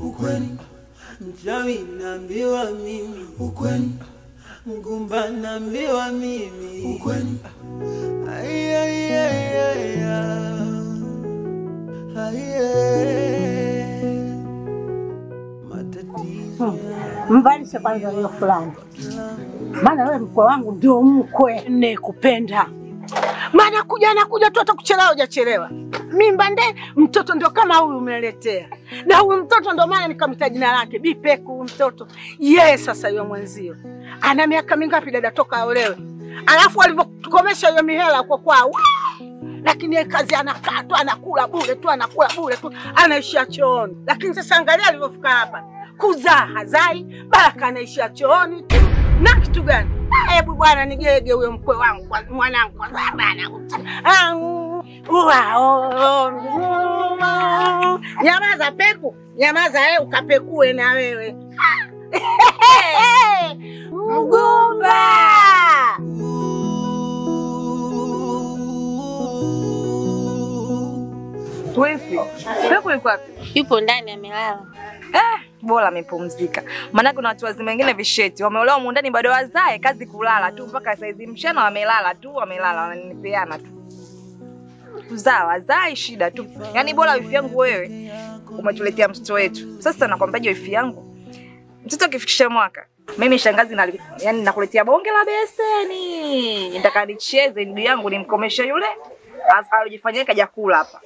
Ukweli mchawi naambiwa mimi. Ukweli mgumba naambiwa mimi. Ukweli. Ay ay ay ay. Matatizo. Mvalishe kwanza hiyo fulani. Maana wewe mkwe wangu ndio mkwe ninayekupenda. Maana kuja na kuja tu hata kuchelewa hujachelewa. Mimba nde mtoto ndio kama huyu umeletea. Na huyu mtoto ndio maana nikamta jina lake Bi Peku mtoto. Yeye sasa yeye mwenzio. Ana miaka mingapi dada toka aolewe? Alafu alivyotukomesha hiyo mihela kwa kwao. Lakini yeye kazi anakaa tu anakula bure tu anakula bure tu anaishia chooni. Lakini sasa angalia alivyofika hapa. Kuzaa hazai, baraka anaishia chooni tu. Na kitu gani? Hebu bwana nigege huyo mkwe wangu mwanangu kwa bwana. Nyamaza Peku, nyamaza wewe ukapekue na wewe. Mgumba. Wewe, Peku yuko wapi? Yupo ndani amelala. Bora amepumzika. Maana kuna watu wazima wengine visheti wameolewa humu ndani bado wazae kazi kulala tu mpaka saizi mchana wamelala tu, wamelala wananipeana tu. Kuzaa wazai shida tu. Yaani bora wifi yangu wewe umetuletea mtoto wetu. Sasa nakwambiaje wifi yangu? Mtoto akifikisha mwaka, mimi shangazi na yani nakuletea bonge la beseni. Nitaka nicheze ndugu yangu nimkomeshe yule alijifanyia kaja kula hapa.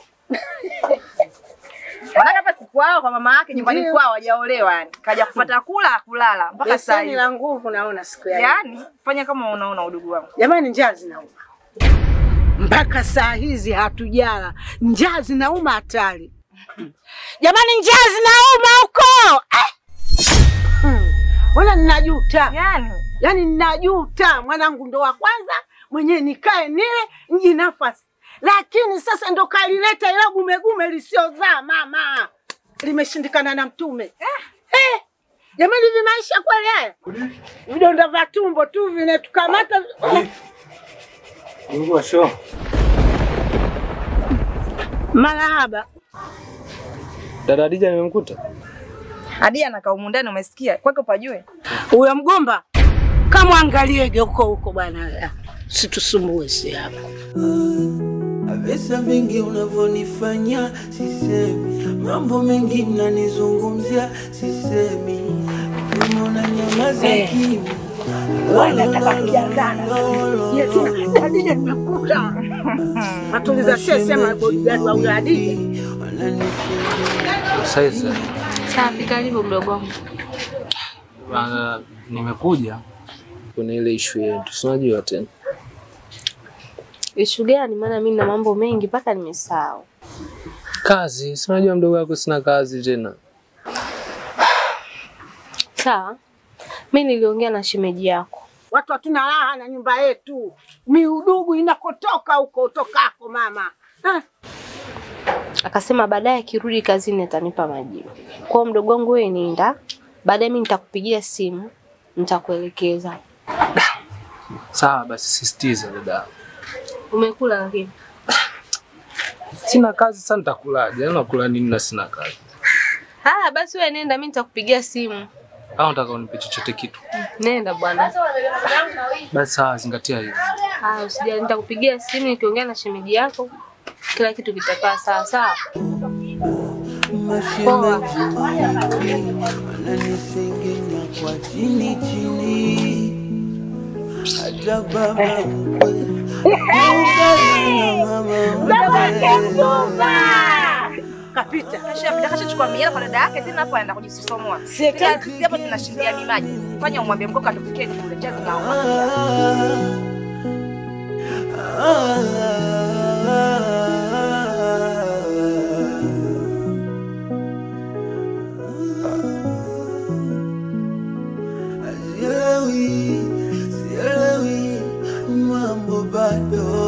Maana hapa si kwao kwa mama yake nyumbani kwao hajaolewa yani. Kaja kufuata kula kulala mpaka sasa. Beseni la nguvu naona siku ya. Yaani fanya kama unaona udugu wangu. Jamani njaa zinauma. Mpaka saa hizi hatujala. Njaa zinauma hatari. Jamani njaa zinauma huko. Mbona ninajuta? Yaani ninajuta mwanangu ndo wa kwanza mwenyewe nikae nile nji nafasi. Lakini sasa ndo kalileta ila gumegume lisiozaa mama. Limeshindikana na mtume. Jamani hivi maisha kweli haya? Vidonda vya tumbo tu vinetukamata. Mungu washo. Marahaba. Dada Adija nimemkuta? Adija anakaa humu ndani umesikia? Kwako pajue. Huyo mgomba kama angaliege huko huko bwana. Situsumbue si hapa. Visa vingi unavyonifanya sisemi, mambo mengi mnanizungumzia sisemi. Mbona nyamaza kimya? Wanataka kujazana. Yes, Adija nimekuta. Matuliza sema bodyguard wa huyo Adija. Sasa safi, karibu mdogo wangu. Bana nimekuja kuna ile issue yetu. Si unajua tena. Issue gani? Maana mimi na mambo mengi mpaka nimesahau. Kazi, si unajua mdogo wako sina kazi tena. Sawa. Mimi niliongea na shemeji yako. Watu hatuna raha na nyumba yetu. Miudugu inakotoka huko utokako mama. Ha? Akasema baadaye akirudi kazini atanipa majibu. Kwa mdogo wangu wewe nenda, baadaye mimi nitakupigia simu, nitakuelekeza. Sawa basi sisitiza dada. Umekula lakini? Sina kazi sasa nitakulaje? Yaani nakula nini na sina kazi? Ah, basi wewe nenda mimi nitakupigia simu. Au nataka unipe chochote kitu. Nenda bwana. Basi sawa, zingatia hiyo. Ah, usijali nitakupigia simu nikiongea na shemeji yako. Kila kitu kitakaa sawa sawa. Poa. Wananisengenya kwa chini chini. Hata baba mkwe. Mama kapita. Kashapita kashachukua miela kwa dada yake tena hapo anaenda kujisusomoa. Sisi hapa tunashindia mimaji. Fanya umwambie mkoka atupikie kule chazi na umma. Sielewi mambo bado.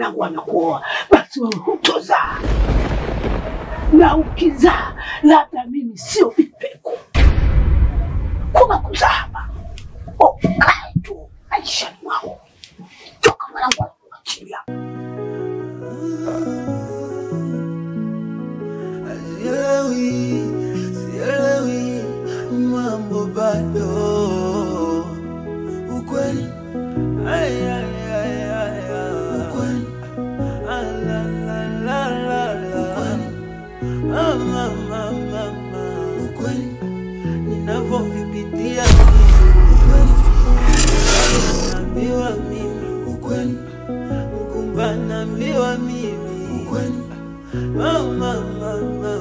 mwanangu anakuoa, basi wewe hutozaa. Na ukizaa labda mimi sio vipeko. Kuna kuzaa hapa. Ukae tu maisha mwako. Toka mwanangu anakuachilia. Sielewi, mambo bado. Ukweli, ay, ay, ay, ay, ukweli, la, la, la, la, ukweli, mama, mama, ukweli, ninavyovipitia ukweli, naambiwa mimi ukweli, mkumba naambiwa mimi ukweli, mama, mama,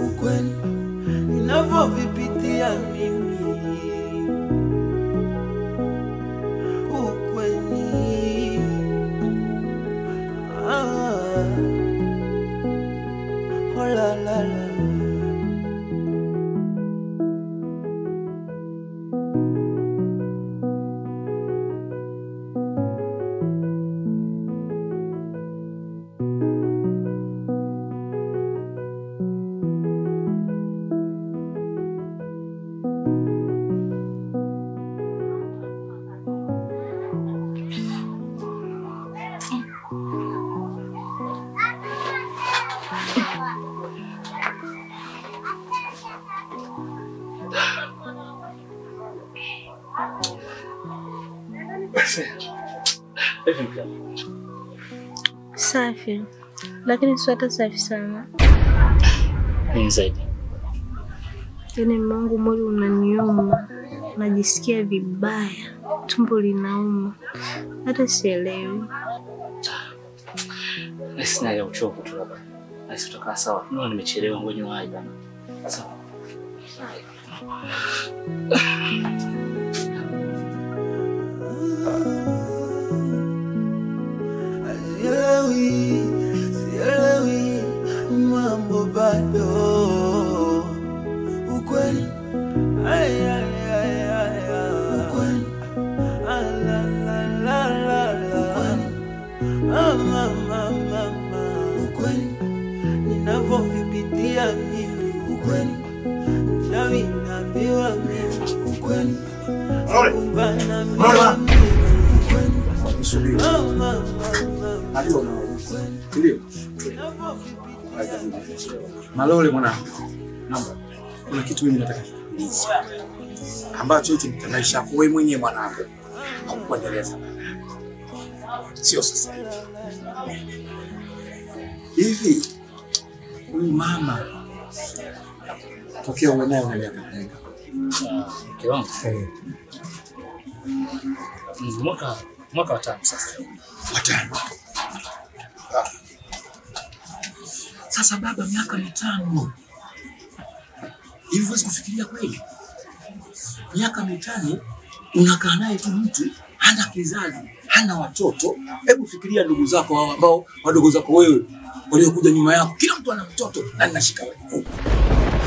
ukweli, ninavyovipitia mimi. Safi, lakini sio hata safi sana. Nini zaidi? Yaani Mungu, mwili unaniuma, najisikia vibaya, tumbo linauma, hata sielewi. Sina ya uchovu tu labda. Basi tutakaa sawa. Naona nimechelewa, ngoja niwahi bana. Sawa. Sielewi, mambo bado. Ukweli, ay, ay, ay, ay, ukweli, la, la, la, la, ukweli, mama, mama, ukweli, ninavyovipitia mimi, ukweli, mchawi naambiwa mimi, ukweli, kumba naambiwa mimi, ukweli, mama, mama. Ndio. Malole mwanangu. Naomba. Kuna kitu mimi nataka kukuuliza. Ambacho hicho ni maisha yako wewe mwenyewe mwanangu. Hakuendeleza. Sio sasa hivi. Hivi huyu mama tokea uwe naye una miaka mingapi? Mke wangu. Mwaka wa 5 sasa. Wa 5. Sasa baba, miaka 5. Hivi huwezi kufikiria kweli? Miaka 5 unakaa naye tu mtu hana kizazi, hana watoto. Hebu fikiria ndugu zako hao ambao wadogo zako wewe waliokuja nyuma yako. Kila mtu ana mtoto na ninashika wajukuu.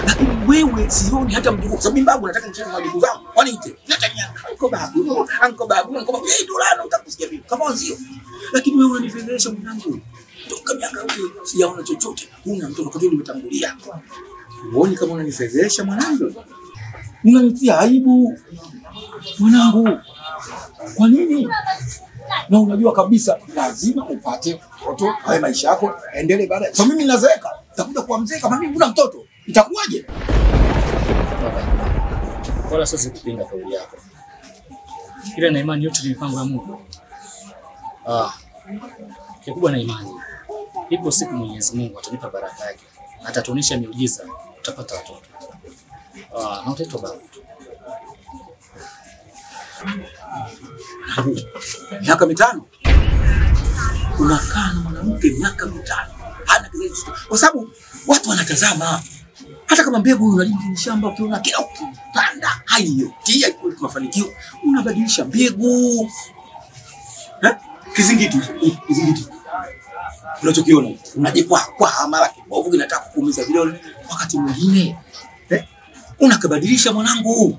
Lakini wewe sioni hata mjukuu. Sababu mimi babu nataka nicheze na wajukuu zangu. Kwani ite? Nataka anko babu, anko babu, anko babu. Yeye dolano utakusikia vipi? Kama wazio. Lakini wewe unanifedhesha mwanangu. Toka miaka yote sijaona chochote. Huna mtoto kwa nimetangulia. Uone kama unanifedhesha mwanangu. Unanitia aibu mwanangu. Kwa nini? Na unajua kabisa lazima upate mtoto, haya maisha yako endelee baadaye. So mimi ninazeeka, nitakuja kuwa mzee kama mimi huna mtoto. Itakuwaje? Wala siwezi kupinga kauli yako. Ila na imani yote ni mipango ya Mungu. Kikubwa na imani. Ipo siku Mwenyezi Mungu atanipa baraka yake. Atatuonyesha miujiza, utapata watoto. Na utaitwa baba. Miaka 5 unakaa na mwanamke miaka 5 hana kizazi, kwa sababu watu wanatazama. Hata kama mbegu unalima kwenye shamba, ukiona kila ukipanda haiyotii haikuwa mafanikio, unabadilisha mbegu. Kizingiti, kizingiti unachokiona unajikwaa kwa mara kibovu kinataka kukuumiza vidole, wakati mwingine unakabadilisha mwanangu.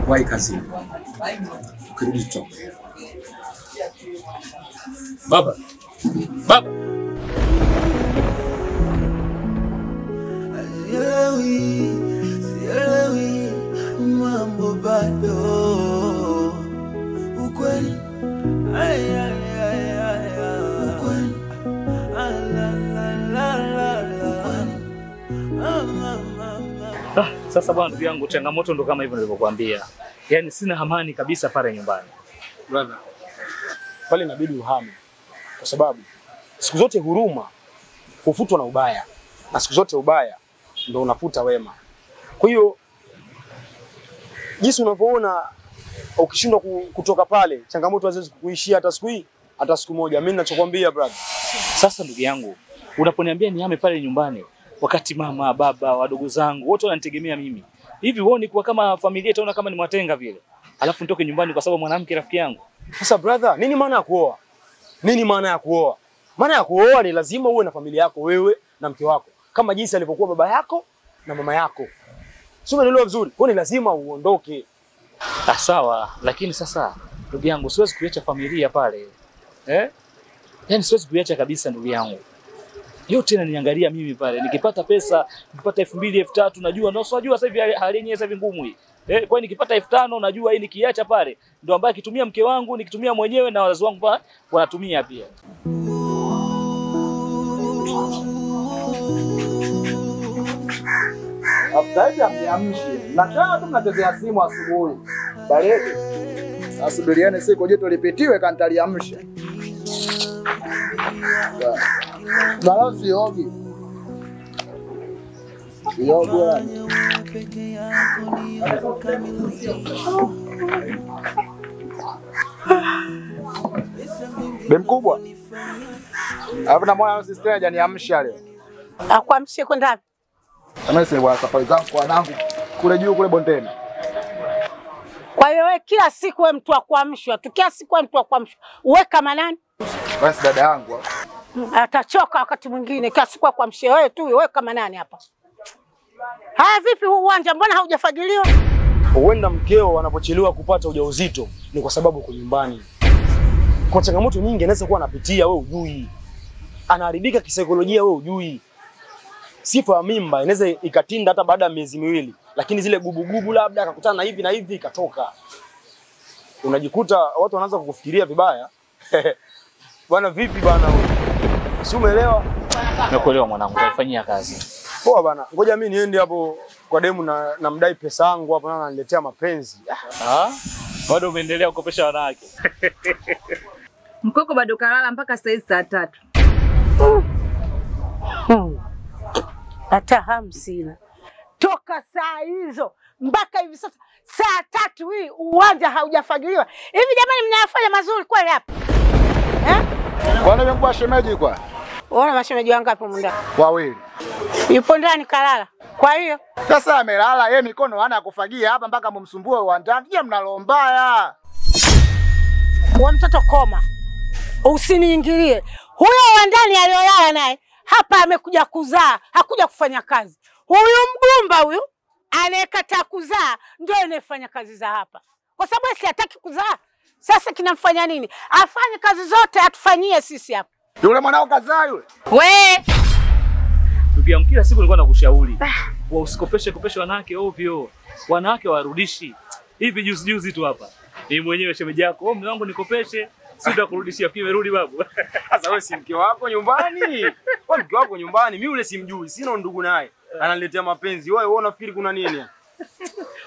Wahi kazini. Ukirudi tutaongea. Baba. Baba. Sielewi, mambo bado. Ukweli. Ay, ay, ay, ay, ukweli. La, la, la, la, ukweli. Sasa bwana ndugu yangu, changamoto ndo kama hivyo nilivyokuambia. Yaani sina amani kabisa pale nyumbani. Brother, pale inabidi uhame. Kwa sababu siku zote huruma hufutwa na ubaya, na siku zote ubaya ndio unafuta wema. Kwa hiyo jinsi unavyoona ukishindwa kutoka pale, changamoto haziwezi kukuishia hata siku hii, hata siku moja. Mimi ninachokuambia brother. Sasa ndugu yangu, unaponiambia nihame pale nyumbani wakati mama, baba, wadogo zangu wote wananitegemea mimi. Hivi wewe ni kwa kama familia itaona kama nimewatenga vile. Alafu nitoke nyumbani kwa sababu mwanamke rafiki yangu. Sasa brother, nini maana ya kuoa? Nini maana ya kuoa? Maana ya kuoa ni lazima uwe na familia yako wewe na mke wako, kama jinsi alivyokuwa baba yako na mama yako. Sio, umeelewa vizuri? Kwa ni lazima uondoke. Ah, sawa, lakini sasa ndugu yangu siwezi kuiacha familia pale. Yaani siwezi kuiacha kabisa ndugu yangu. Yote inaniangalia mimi pale. Nikipata pesa, nikipata 2000, 3000 najua, na usijua sasa hivi hali yenyewe sasa hivi ngumu hii. Kwa nikipata 5000 najua hii nikiacha pale ndio ambaye akitumia mke wangu, nikitumia mwenyewe na wazazi wangu pale wanatumia pia. After amniamshi. Na kama tu mnachezea simu asubuhi. Baridi. Asubiriane siku joto lipitiwe kantaliamsha. Bala siogi. Siogi yani. Be mkubwa. Hapo na mwana sister hajaniamsha leo. Akuamshe kwenda wapi? Mimi si bwana safari zangu kwa wanangu kule juu kule bondeni. Kwa hiyo wewe kila siku wewe mtu wa kuamshwa, tu kila siku wewe mtu wa kuamshwa. Wewe kama nani? Basi dada yangu. Atachoka wakati mwingine kila siku akuamshe wewe tu, wewe kama nani hapa? Haya vipi huu uwanja mbona haujafagiliwa? Huenda mkeo anapochelewa kupata ujauzito ni kwa sababu uko nyumbani. Kwa changamoto nyingi anaweza kuwa anapitia wewe hujui. Anaharibika kisaikolojia wewe hujui. Sifa ya mimba inaweza ikatinda hata baada ya miezi miwili, lakini zile gubugubu labda akakutana na hivi na hivi ikatoka. Unajikuta watu wanaanza kukufikiria vibaya. Bwana vipi bwana wewe? Si umeelewa? Nimekuelewa mwanangu, nitaifanyia kazi. Poa bana, ngoja mimi niende hapo kwa demu na mdai pesa yangu hapo na ananiletea mapenzi. Ah? Bado umeendelea kukopesha wanawake. Mkoko bado kalala mpaka saa hizi saa 3. Hata hamu sina. Toka saa hizo mpaka hivi sasa saa 3 hii uwanja haujafagiliwa. Hivi jamani mnayafanya mazuri kweli hapa? Bwana mkubwa shemeji kwa? Unaona mashemeji wangu hapo ndani? Wawili. Yupo ndani kalala. Kwa hiyo sasa amelala yeye mikono hana kufagia hapa mpaka mumsumbue uwanjani. Je, mnalo mbaya? Wa mtoto koma. Usiniingilie. Huyo wa ndani aliyolala naye hapa amekuja kuzaa, hakuja kufanya kazi. Huyu mgumba huyu anayekataa kuzaa ndio anayefanya kazi za hapa. Kwa sababu si hataki kuzaa. Sasa kinamfanya nini? Afanye kazi zote atufanyie sisi hapa. Yule mwanao kazaa yule. We! Ndugu yangu kila siku nilikuwa nakushauri. Wa usikopeshe kopeshe wanawake ovyo. Wanawake warudishi. Hivi juzi juzi tu hapa. Ni mwenyewe shemeji yako, "Oh, mume wangu nikopeshe." Si utakurudishia pia imerudi babu. Sasa wewe si mke wako nyumbani? Wewe mke wako nyumbani, mimi yule simjui, sina ndugu naye. Ananiletea mapenzi. Wewe unafikiri kuna nini?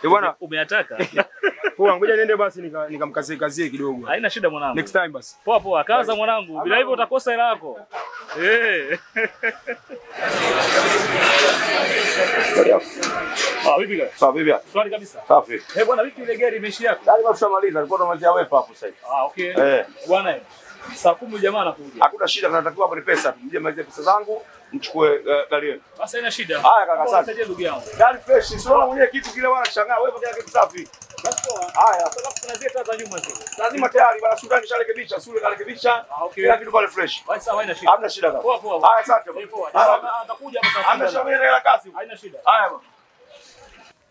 Eh bwana, umeyataka. Poa, ngoja niende basi nikamkazie kazie kidogo. Haina shida mwanangu. Next time basi. Poa poa, kaza mwanangu. Bila hivyo utakosa hela yako. Eh. Ah, vipi kaka? Safi vipi? Swali kabisa. Safi. Eh bwana, vipi ile gari imeishia yako? Gari tushamaliza, nilikuwa tunamalizia wewe hapo sasa hivi. Ah, okay. Eh. Bwana, saa 10 jamaa anakuja. Hakuna shida, tunatakiwa hapo ni pesa. Mje malizie pesa zangu, mchukue gari yenu. Basi haina shida. Haya kaka, asante. Nisaidie ndugu yangu. Gari fresh, sio mwenyewe kitu kile wala shangaa, wewe kila kitu safi. Basi poa. Haya, sasa kuna zile taa za nyuma zile. Lazima tayari bwana, sura nisharekebisha, sura karekebisha. Ah, okay. Kila kitu pale fresh. Basi sawa, haina shida. Hamna shida kaka. Poa poa. Haya, asante. Poa. Atakuja hapa saa 10. Hamna shida, hela kasi. Haina shida. Haya bwana.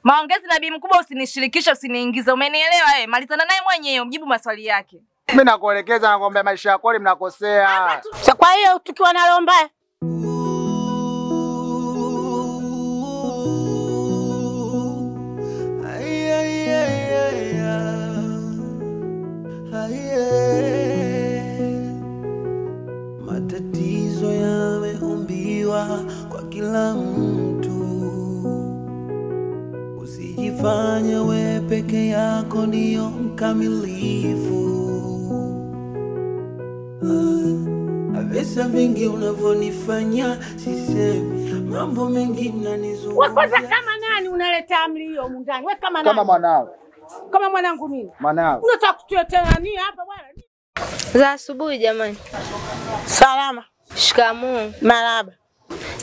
Maongezi na bi mkubwa usinishirikishe, usiniingize. Umenielewa wewe? Malizana naye mwenyewe, mjibu maswali yake. Mimi nakuelekeza na kuambia maisha yako kweli mnakosea. Sasa kwa hiyo tukiwa na roho mbaya matatizo yameumbiwa kwa kila mtu. Usijifanye we peke yako ndio mkamilifu. Visa vingi unavyonifanya sisemi, mambo mengi mnanizungumzia. Wewe kwanza kama nani unaleta amri hiyo mundani? Wewe kama nani? Kama mwanao. Kama mwanangu mimi. Mwanao. Unataka kutuletea nani hapa bwana? Za asubuhi jamani. Salama. Shikamoo. Marahaba.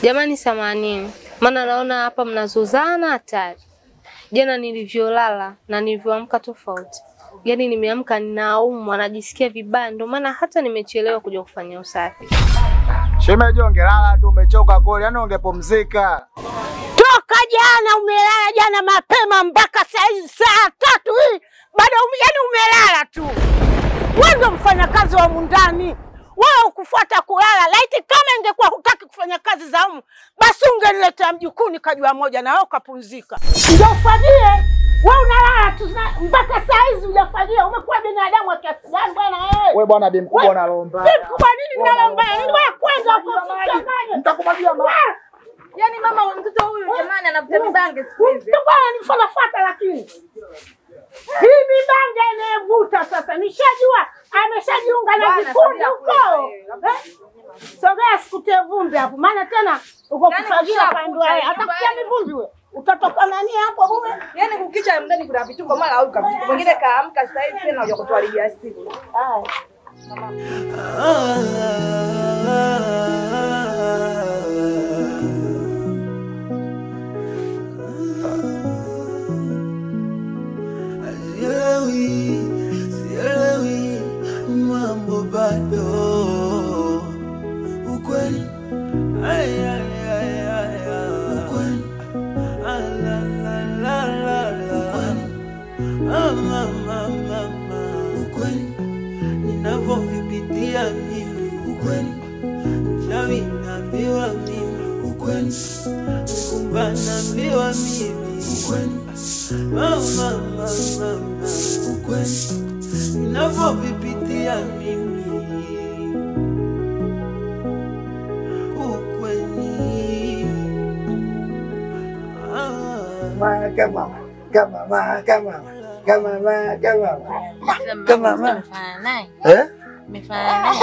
Jamani samahani. Maana naona hapa mnazozana hatari. Jana nilivyolala na nilivyoamka tofauti. Yaani nimeamka ninaumwa, najisikia vibaya, ndio maana hata nimechelewa kuja kufanya usafi. Shemeji ungelala tu, umechoka kweli, yaani ungepumzika. Toka jana umelala jana mapema mpaka saa hizi saa 3 hii bado yaani umelala tu. Wewe ndio mfanyakazi wa mundani. Wewe ukufuata kulala. Laiti kama ingekuwa hutaki kufanya kazi za humu, basi ungeniletea mjukuu nikajua moja na wewe ukapumzika. Ndio ufanyie. Wewe unalala tu mpaka saa hizi hujafagia. Umekuwa binadamu wa kiasi gani bwana wewe? Wewe bwana bi mkubwa unalomba. Bi mkubwa nini unalomba? Nini wewe kwanza uko Nitakumwagia maji. Yaani mama mtoto huyu jamani anavuta mibange siku hizi. Bwana nifuata lakini. Hii mibange inayevuta sasa nishajua ameshajiunga na vikundi huko. Sogea sikutie vumbi hapo maana tena uko kufagia pande wewe. Atakutia mivumbi wewe. Utatoka nani hapo bure? Yaani kukicha ndani kuna vituko mara au kavituko. Mwingine kaamka sasa hivi tena huja kutuharibia siku. Haya. Sielewi mambo bado. Ukweli. Ukweli. Ukweli ninavyovipitia mimi, ukweli mchawi naambiwa mimi, ukweli mkumba naambiwa mimi, ukweli mama mama, ukweli ninavyovipitia mimi, ukweli kama kama kama kama kama kama kama eh?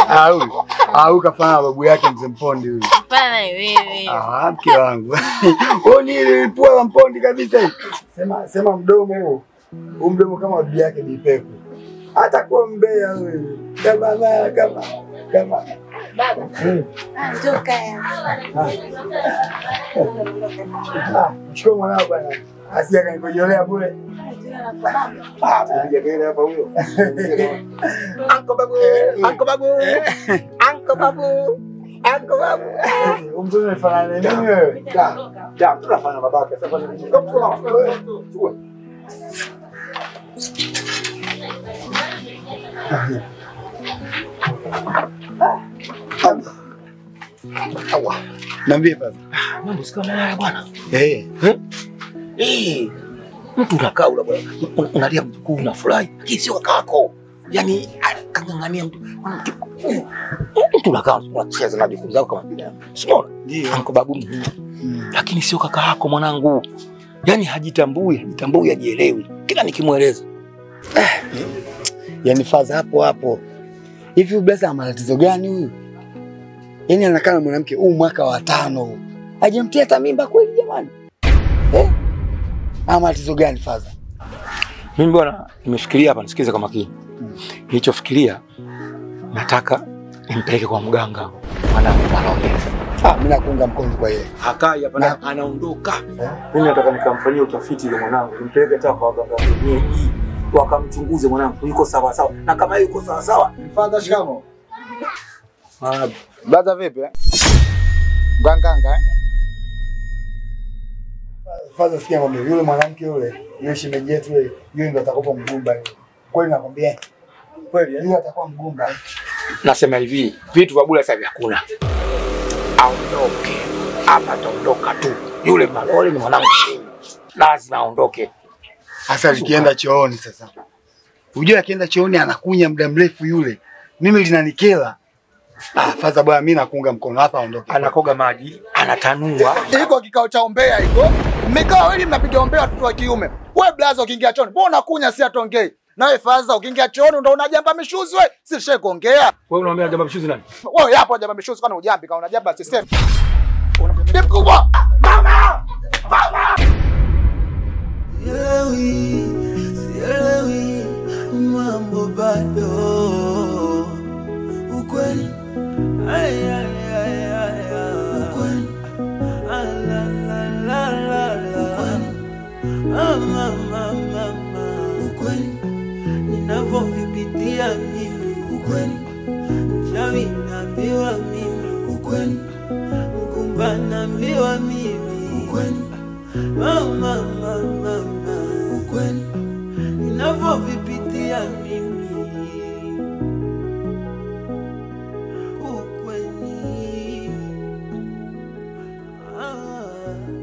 Ah, huyu. Ah, huyu kafanya babu yake mzee Mpondi huyu. Fana wewe. Ah, mke wangu. Wewe ni ile pua la Mpondi kabisa. Sema sema mdomo huo. Huu mdomo kama bibi yake Bipeku. Hata kwa mbea wewe. Kama kama kama baba. Ah, njoo kaya. Ah, chukua mwanao bwana. Asija kanikojolea bure. Ah, piga kelele hapa huyo. Anko babu, anko babu. Anko babu. Anko babu. Mtu unafanana nini wewe? Da, da, tunafanana babake. Sasa chukua. Awa. Niambie baba. Mambo si kama haya bwana. Eh. Eh. Mtu unakaa unalia mjukuu unafurahi. Lakini sio kakako. Yaani kangangania mtu. Mtu unakaa unacheza na jukuu zako kama binadamu. Simona? Ndio. Anko babu. Lakini sio kaka yako mwanangu. Yaani hajitambui, hajitambui, hajielewi. Kila nikimueleza. Yaani faza hapo hapo. Hivi blaza ana matatizo gani huyu? Yaani anakaa na mwanamke huu mwaka wa 5 huu. Hajamtia hata mimba kweli jamani? Eh? Ana matatizo gani faza? Mimi bwana nimefikiria hapa, nisikize kwa makini. Nilichofikiria nataka nimpeleke kwa mganga mwanangu anaongeza. Ah, mimi nakuunga mkono kwa yeye. Hakai hapa anaondoka. Mimi nataka nikamfanyie utafiti ile mwanangu, nimpeleke hata kwa waganga wenyeji. Wakamchunguze mwanangu yuko sawa sawa. Na kama yuko sawa sawa, Mfadha shikamo. Brother vipi eh? Mganganga eh? Faza sikia mwambie yule mwanamke yule, yule shemeji yetu yule, yule ndo atakopa mgumba yule. Kweli nakwambia Kweli yeye atakuwa mgumba. Nasema hivi, vitu vya bure sasa hivi hakuna. Aondoke. Hapa ataondoka tu. Yule Malole ni mwanangu. Lazima aondoke. Sasa likienda chooni sasa. Unajua akienda chooni anakunya muda mrefu yule. Mimi linanikela. Ah, faza bwana mimi nakuunga mkono hapa aondoke. Anakoga maji, anatanua. Iko kikao cha ombea iko. Mmekaa wawili mnapiga ombea watoto wa kiume. Wewe blaza ukiingia chooni, mbona unakunya si atongei? Na wewe faza ukiingia chooni ndio unajamba mishuzi wewe. Si tushae kuongea. Wewe unaambia jamba mishuzi nani? Wewe hapo jamba mishuzi kwani hujambi kama unajamba system. Ni mkubwa. Mama! Mama! Sielewi, sielewi mambo bado. Ukweli. Ay ay ay ay. Ukweli. La la la la la. Ukweli. Mama mama. Ukweli. Ninavyovipitia mimi. Ukweli. Mchawi naambiwa mimi. Ukweli. Mkumba naambiwa mimi. Ukweli. Mama mama. Ukweli. Ninavyovipitia mimi. Ukweli. Ah.